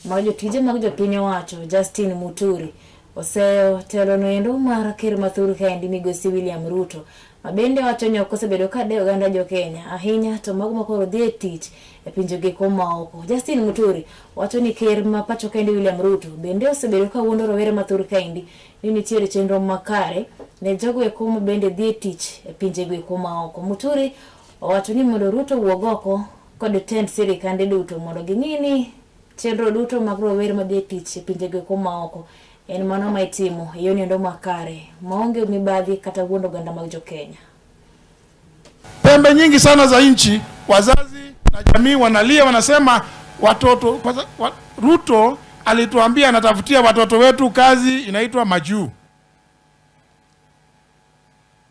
Mag jotije mag jopiny owacho Justin Muturi oseyo telono endo mar ker mathur kaendi migosi William Ruto ma bende wacho ni ok osebedo ka dewo oganda jo Kenya ahinya to mago makoro dhi e tich e pinje gi maoko. Justin Muturi wacho ni ker ma pacho kaendi William Ruto bende osebedo ka wuondo rowere mathur kaendi ni nitiere chenro makare ne jogo eko ma bende dhi e tich e pinje go maoko. Muturi owacho ni mondo Ruto owuog oko kod tend sirikande duto mondo ging'i ni chenro duto mag rowere madhi e tich e pinje go maoko en mano ma itimo e yorno endo makare maonge mibadhi kata wuondo oganda mag jo Kenya. Pembe nyingi sana za nchi, wazazi na jamii wanalia, wanasema watoto wa, Ruto alituambia anatafutia watoto wetu kazi inaitwa majuu.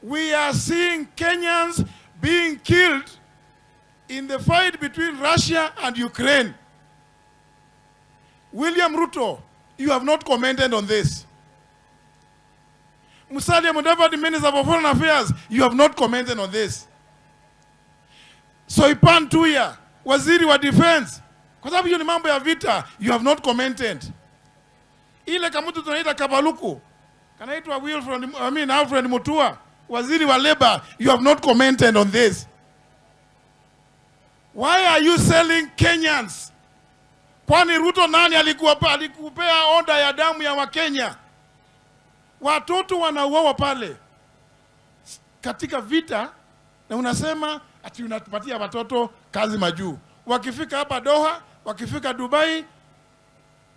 We are seeing Kenyans being killed in the fight between Russia and Ukraine. William Ruto, you have not commented on this. Musalia Mudavadi, Minister for Foreign Affairs, you have not commented on this. Soipan Tuya, Waziri wa Defense, kwa sababu hiyo ni mambo ya vita, you have not commented. Ile kamutu tunaita Kabaluku, kanaitwa Wilfred, I mean Alfred Mutua, Waziri wa Labor, you have not commented on this. Why are you selling Kenyans? Kwani Ruto nani alikuwa alikupea oda ya damu ya Wakenya? Watoto wanauawa pale katika vita, na unasema ati unatupatia watoto kazi majuu. Wakifika hapa Doha, wakifika Dubai,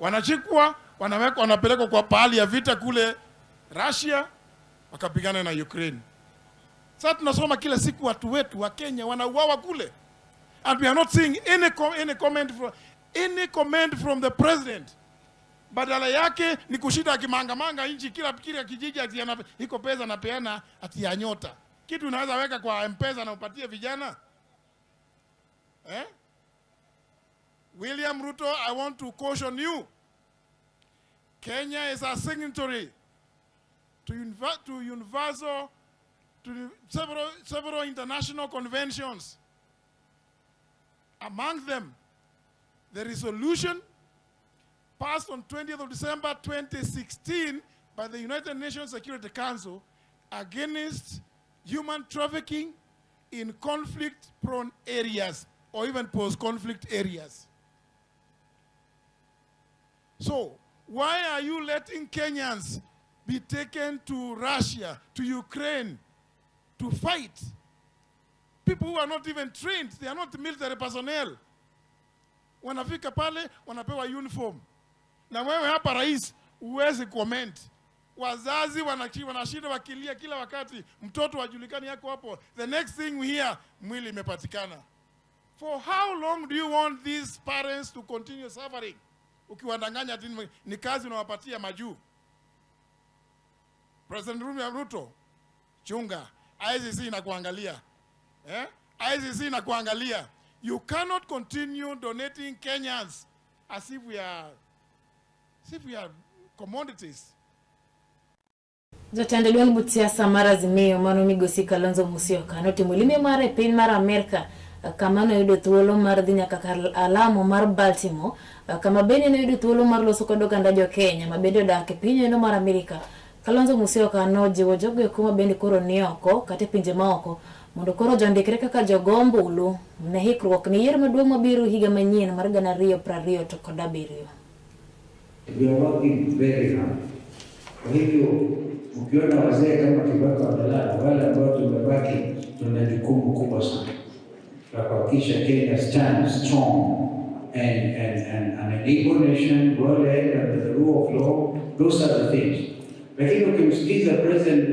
wanachikwa, wanawekwa, wanapelekwa kwa pahali ya vita kule Russia, wakapigana na Ukraine. Sasa tunasoma kila siku watu wetu wa Kenya wanauawa kule, and we are not seeing any comment from the president. Badala yake ni kushinda akimangamanga nchi kila kijiji ati iko pesa anapeana ati ya nyota. Kitu unaweza weka kwa M-Pesa na upatie vijana eh? William Ruto, I want to caution you. Kenya is a signatory to universal, to several international conventions. Among them, the resolution passed on 20th of December 2016 by the United Nations Security Council against human trafficking in conflict-prone areas or even post-conflict areas. So, why are you letting Kenyans be taken to Russia, to Ukraine, to fight? People who are not even trained, they are not military personnel. Wanafika pale, wanapewa uniform. Na wewe hapa rais, huwezi comment. Wazazi wanashinda wakilia kila wakati, mtoto hajulikani yako hapo. The next thing we hear, mwili imepatikana. For how long do you want these parents to continue suffering? Ukiwadanganya ati ni kazi unawapatia majuu. President William Ruto, chunga. ICC inakuangalia. Eh? ICC inakuangalia. You cannot continue donating Kenyans as if we are commodities. Jatend duond buch siasa mar Azimio mano migosi Kalonzo Musyoka notimo limbe mare e piny mar Amerka kama noyudo thuolo mar dhi nyaka kar alamo mar Baltimore kama bende noyudo thuolo mar loso kod oganda jo Kenya ma bende odak e piny eno mar Amerka. Kalonzo Musyoka nojiwo jogo eko ma bende koro ni oko kata e pinje maoko mondo koro jondikre kaka jogo ombulu ne hikruok ne yiero maduong' mabiro higa manyien mar 2027. We are working very hard. Kwa hivyo ukiona wazee kama Kibaki wamelala, wale ambao tumebaki tuna jukumu kubwa sana la kuhakikisha Kenya stands strong and an equal nation, well led under the rule of law. Those are the things. Lakini ukimsikiza President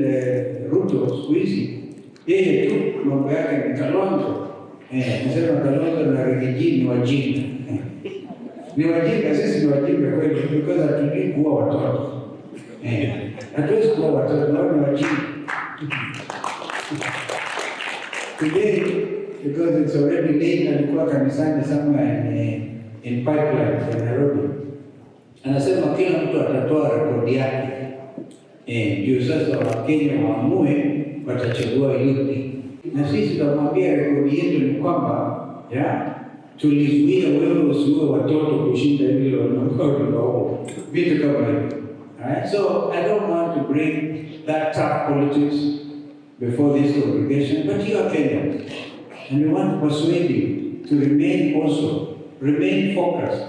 Ruto siku hizi, yeye tu mambo yake ni Kalonzo. Nasema Kalonzo na Riggy G ni wajinga. Ni wajinga, sisi ni wajinga kweli, because hatujui kuua watoto. Hatuwezi kuua watoto, wao ni wajinga. Today, because it's already late, alikuwa kanisani somewhere in Pipeline in Nairobi. Anasema kila mtu atatoa rekodi yake. Ndio sasa Wakenya waamue watachagua yupi. Na sisi tutamwambia rekodi yetu ni kwamba Tulizuia wewe usiue watoto kushinda vile wanaoua, vitu kama hivyo. Alright, so I don't want to bring that tough politics before this congregation, but you are Kenyans, and we want to persuade you to remain also, remain focused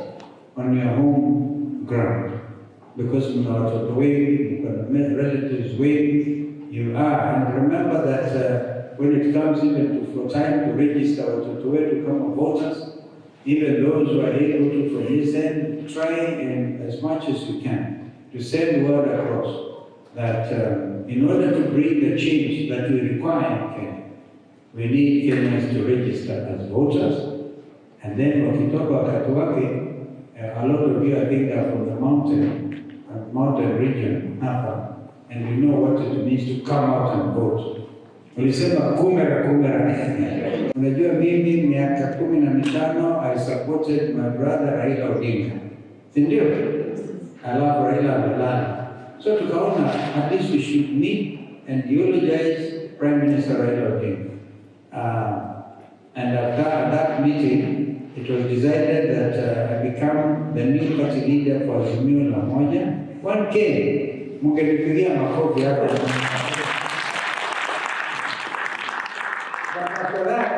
on your home ground, because mna watoto wengi, mko na relatives wengi, you are, and remember that when it comes even to for time to register watoto wetu kama voters, even those who are able to from this end, try and as much as you can to send word across that in order to bring the change that we require in Kenya, we need Kenyans to register as voters, and then wakitoka wakati wake, a lot of you I think are from the mountain region hapa, and you know what it means to come out and vote. Ulisema kumera kumera. Unajua mimi miaka 15 I supported my brother Raila Odinga, si ndio? Alafu Raila amelala. So tukaona at least we should meet and eulogize Prime Minister Raila Odinga. And at that meeting, it was decided that I become the new party leader for Azimio la Umoja. 1K, mungenipigia makofi hapo. But after that,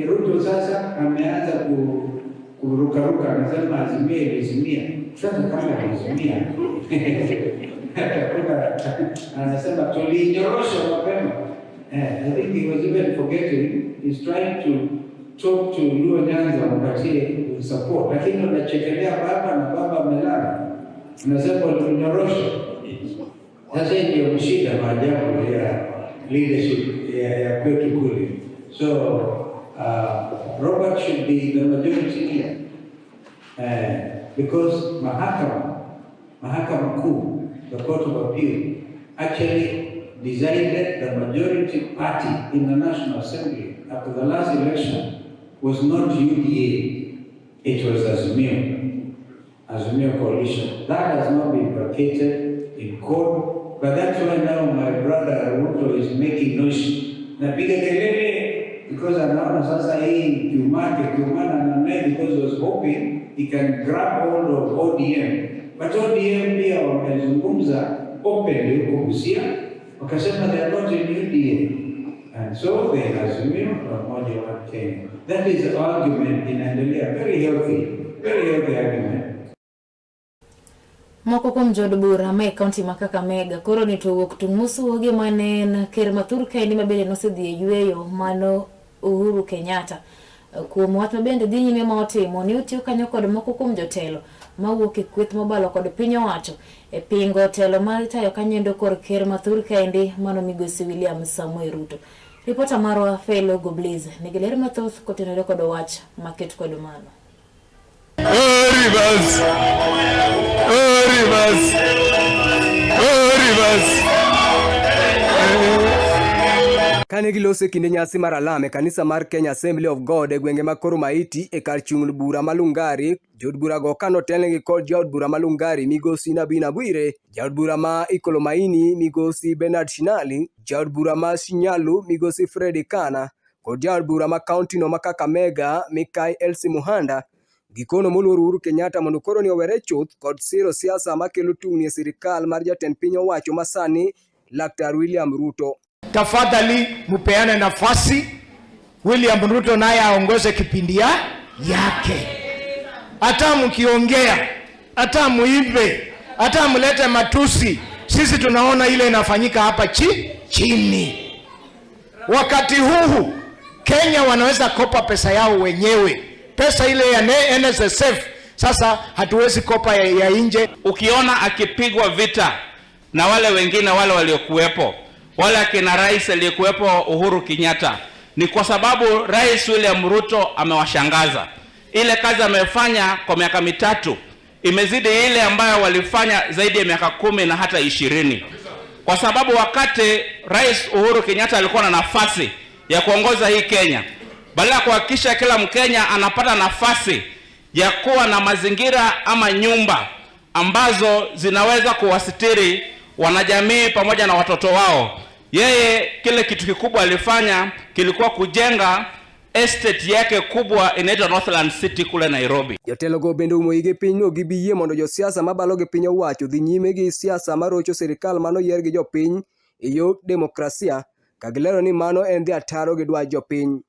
Ruto sasa ameanza kurukaruka, anasema Azimio ilizimia. Sasa kama ilizimia, hakuna, anasema tulinyorosha mapema. I think he was even forgetting, he's trying to talk to Luo Nyanza wapatie support, lakini wanachekelea baba na baba amelala, unasema walinyorosha. Sasa hii ndio shida maajabu ya leadership ya kwetu kule. So Robert should be the majority leader, because mahakama kuu, the Court of Appeal, actually decided the majority party in the National Assembly after the last election was not UDA, it was Azimio, Azimio coalition. That has not been vacated in court, but that's why now my brother Ruto is making noise. Napiga kelele because anaona sasa hii kiumake kiumana na naye, because he was hoping he can grab hold of ODM. But ODM pia wamezungumza openly huko Busia, wakasema they are not in UDA. And so they Azimio la Umoja wa Kenya. That is the argument inaendelea, very healthy argument. Moko kuom jood bura ma e kaunti ma Kakamega koro ni to owuok tung' mosuogi mane en ker ma thur kaendi ma bende nosedhi e yueyo mano Uhuru Kenyatta. Kuom wach mabende dhi nyime ma otimo ni otiyo kanyo kod moko kuom jotelo mawuok e kweth mobalo kod piny owacho e pingo telo mar tayo kanyo kor ker ma thur kaendi mano migosi William Samoei Ruto. Ripota marwa Felo Gobliz nigi ler mathoth kotenore kod wach maket kod mano. Oh, rivers. Oh, rivers. Oh, rivers. Kane giloso e kinde nyasi mar alam e kanisa mar Kenya Assembly of God e gwenge mag Koro-Maiti e kar chung' bura ma Lungari, jood burago kanotelnegi kod jaod bura ma Lungari migosi Nabina Bwire, jaod bura ma Ikolomaini migosi Bernard Shinali, jaod bura ma Shinyalu migosi Freddy Kana kod jaod bura ma kaunti no ma Kakamega Mikai Elsie Muhanda. Gikono moluor Uhuru Kenyatta mondo koro ni owere chuth kod siro siasa makelo tungni e sirikal mar jatend piny owacho masani Laktar William Ruto. Tafadhali mupeane nafasi William Ruto naye aongoze kipindi yake. Hata mkiongea, hata muibe, hata mlete matusi, sisi tunaona ile inafanyika hapa chini. Wakati huu Kenya wanaweza kopa pesa yao wenyewe, pesa ile ya NSSF. Sasa hatuwezi kopa ya nje. Ukiona akipigwa vita na wale wengine wale waliokuwepo, wale akina rais aliyekuwepo Uhuru Kenyatta, ni kwa sababu Rais William Ruto amewashangaza. Ile kazi amefanya kwa miaka 3 imezidi ile ambayo walifanya zaidi ya miaka 10 na hata 20. Kwa sababu wakati Rais Uhuru Kenyatta alikuwa na nafasi ya kuongoza hii Kenya, badala ya kuhakikisha kila Mkenya anapata nafasi ya kuwa na mazingira ama nyumba ambazo zinaweza kuwasitiri wanajamii pamoja na watoto wao, yeye kile kitu kikubwa alifanya kilikuwa kujenga Estate yake kubwa inaitwa Northland City kule Nairobi. Jotelogo bende oumo igi piny ni ok gibi yie mondo josiasa mabalo gi piny owacho dhi nyime gi siasa marocho sirikal manoyier gi jopiny e yor demokrasia ka gilero ni mano en dhi ataro gi dwach jopiny.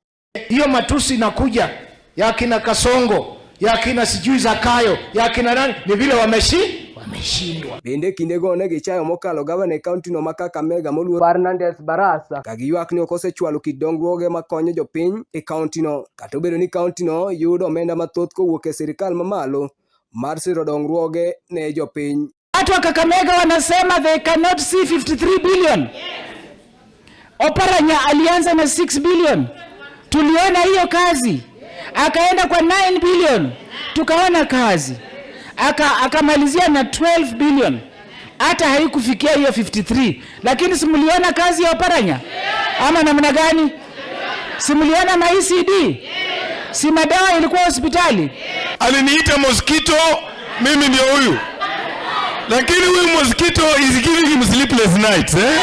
Hiyo matusi inakuja ya kina Kasongo, ya kina sijui Zakayo, ya kina nani, ni vile wameshindwa. Bende kindego ne gichayo mokalo gavana e kauntino ma Kakamega moluor Fernandes Barasa ka giywak ni ok osechwalo kit dongruoge makonyo jopiny e kauntino. Kata obedo ni kauntino yudo omenda mathoth kowuok e sirikal mamalo mar siro dongruoge ne jopiny. Watu wa Kakamega wanasema they cannot see 53 billion. Oparanya alianza na 6 billion, tuliona hiyo kazi, akaenda kwa 9 billion, tukaona kazi, akamalizia na 12 billion, hata haikufikia hiyo 53, lakini simuliona kazi ya Oparanya ama namna gani? Simuliona ma ECD, si madawa ilikuwa hospitali. Aliniita mosquito, mimi ndio huyu, lakini huyu mosquito is giving him sleepless nights eh?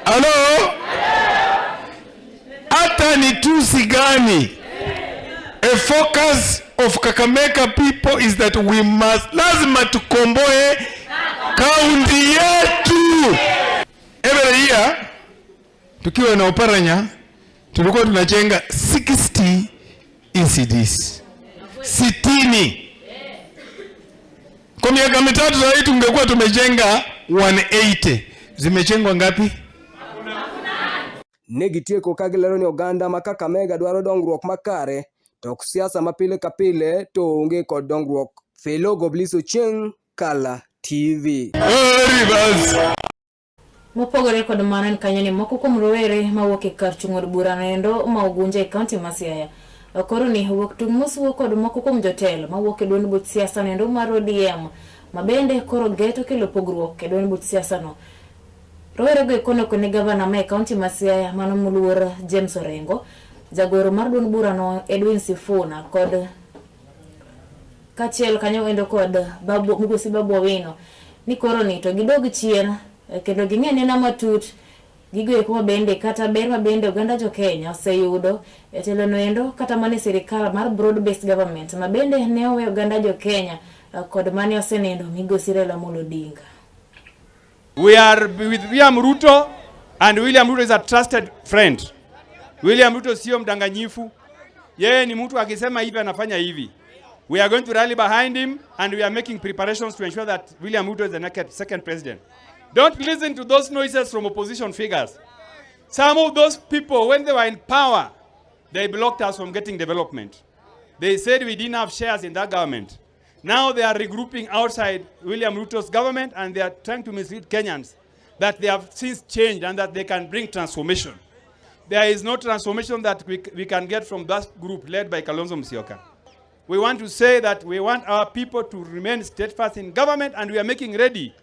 Halo, hata ni tusi gani? A focus of Kakamega people is that we must, lazima tukomboe kaunti yetu. Every year tukiwa na Oparanya tulikuwa tunajenga 60 ECDs, 60. Kwa miaka mitatu sasa hii tungekuwa tumejenga 180. Zimejengwa ngapi? Ne gitieko ka gilero ni oganda ma Kakamega dwaro dongruok makare to ok siasa ma pile ka pile to onge kod dongruok. Felo Goblis Ochieng, Kala TV. Rivers. Mopogore kod mano en kanyo ni moko kuom rowere mawuok e kar chung' od bura noendo ma Ugunja e kaunti ma Siaya koro ni wuok tung' mosuo kod moko kuom jotelo mawuok e duond buch siasa noendo mar ODM ma bende koro geto kelo pogruok e duond buch siasa no. Rowerego eko nokone gavana ma e kaunti ma Siaya mano moluor James Orengo, jagoro mar duond burano Edwin Sifuna kod kaachiel kanyo endo kod Babu, migosi Babu Owino ni koro ni to gidog chien kendo ging'e nena matut gigo eko mabende kata ber mabende oganda jo Kenya oseyudo e telo noendo kata mana e sirikal mar broad based government mabende ne owe oganda jo Kenya kod mane osenindo migosi Raila Amolo Odinga. We are with William Ruto and William Ruto is a trusted friend. William Ruto sio mdanganyifu. Yeye ni mtu akisema hivi anafanya hivi. We are going to rally behind him and we are making preparations to ensure that William Ruto is the next second president. Don't listen to those noises from opposition figures. Some of those people, when they were in power, they blocked us from getting development. They said we didn't have shares in that government. Now they are regrouping outside William Ruto's government and they are trying to mislead Kenyans that they have since changed and that they can bring transformation. There is no transformation that we can get from that group led by Kalonzo Musyoka. We want to say that we want our people to remain steadfast in government and we are getting ready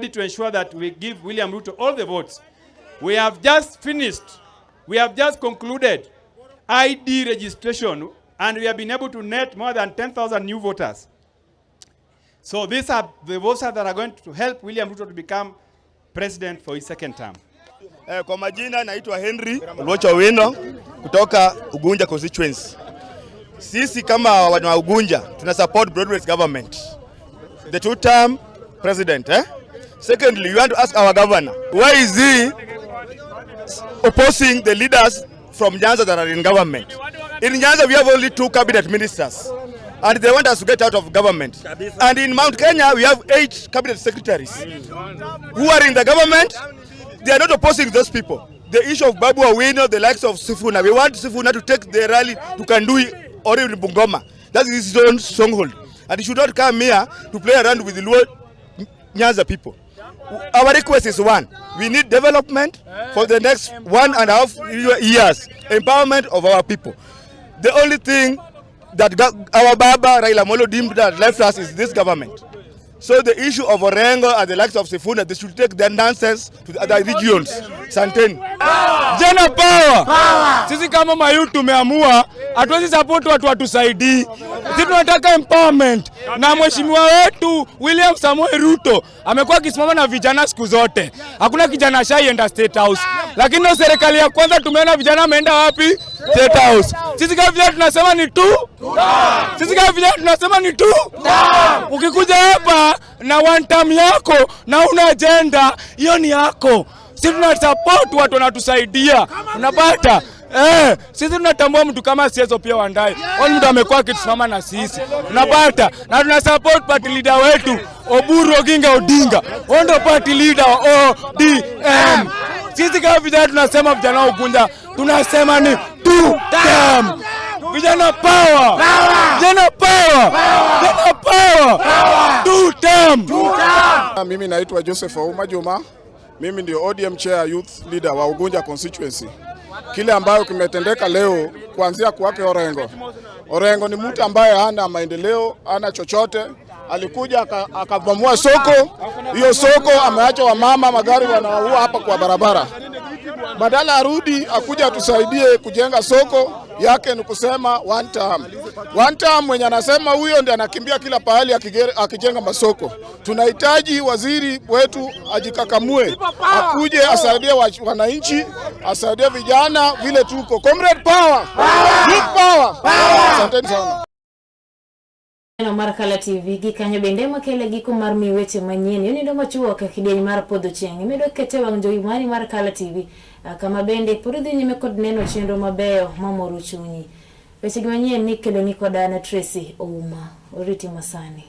to ensure that we give William Ruto all the votes. We have just finished, we have just concluded ID registration and we have been able to net more than 10,000 new voters. So these are the voters that are going to help William Ruto to become president for his second term. Kwa majina naitwa Henry Oluoch Owino kutoka Ugunja constituency. Sisi kama wana Ugunja tuna support broad-based government. The two-term president, eh? Secondly, we want to ask our governor, why is he opposing the leaders from Nyanza that are in government? In Nyanza we have only 2 cabinet ministers and they want us to get out of government. And in Mount Kenya we have 8 cabinet secretaries who are in the government. They are not opposing those people. The issue of Babu Owino, the likes of Sifuna, we want Sifuna to take the rally to Kandui or even Bungoma. That is his own stronghold. And he should not come here to play around with the Luo Nyanza people. Our request is one. We need development for the next 1.5 years. Empowerment of our people. The only thing that our Baba Raila Amolo Odinga that left us is this government. So the issue of Orengo and the likes of Sifuna, they should take their nonsense to the other regions. Santeni. Jana power. Power. Sisi kama mayu tumeamua hatuwezi support watu watusaidii. Sisi tunataka empowerment na mheshimiwa wetu William Samoei Ruto amekuwa akisimama na vijana siku zote. Hakuna kijana ashaienda State House, lakini no serikali ya kwanza tumeona vijana ameenda wapi? State House. Sisi kama vijana tunasema ni tu, sisi kama vijana tunasema ni tu. Ukikuja hapa na one term yako na una agenda hiyo ni yako. Sisi tuna support watu wanatusaidia, unapata sisi tunatambua mtu kama Siezo pia Wandayi. Huyu mtu amekuwa akitusimama na sisi. Unapata na tuna support party leader wetu Oburu Oginga Odinga. Huyo ndio party leader wa ODM. Sisi kama vijana tunasema vijana wa Ugunja tunasema ni two term. Vijana power. Vijana power. Vijana power. Two term. Mimi naitwa Joseph Auma Juma. Mimi ndio ODM chair youth leader wa Ugunja constituency. Kile ambayo kimetendeka leo kuanzia kwake Orengo. Orengo ni mtu ambaye hana maendeleo, hana chochote. Alikuja akabomoa soko. Hiyo soko ameacha wamama magari wanaua hapa kwa barabara. Badala arudi akuja atusaidie kujenga soko yake ni kusema one term. One term mwenye anasema huyo ndiye anakimbia kila pahali akijenga masoko. Tunahitaji waziri wetu ajikakamue, akuje asaidie wananchi, asaidie vijana vile tuko. Comrade power. Youth power. Asanteni sana. Neno mar Kala TV gi kanyo bende makele giko mar mi weche manyien yonindo machuok e kidieny mar podho chieng' imedo kete wang' jowi mari mar Kala TV kama bende pod idhi nyime kod neno chenro mabeyo mamoro chunyi. Weche gi manyien ni kelo ni koda na Tracy Ouma. Oriti masani.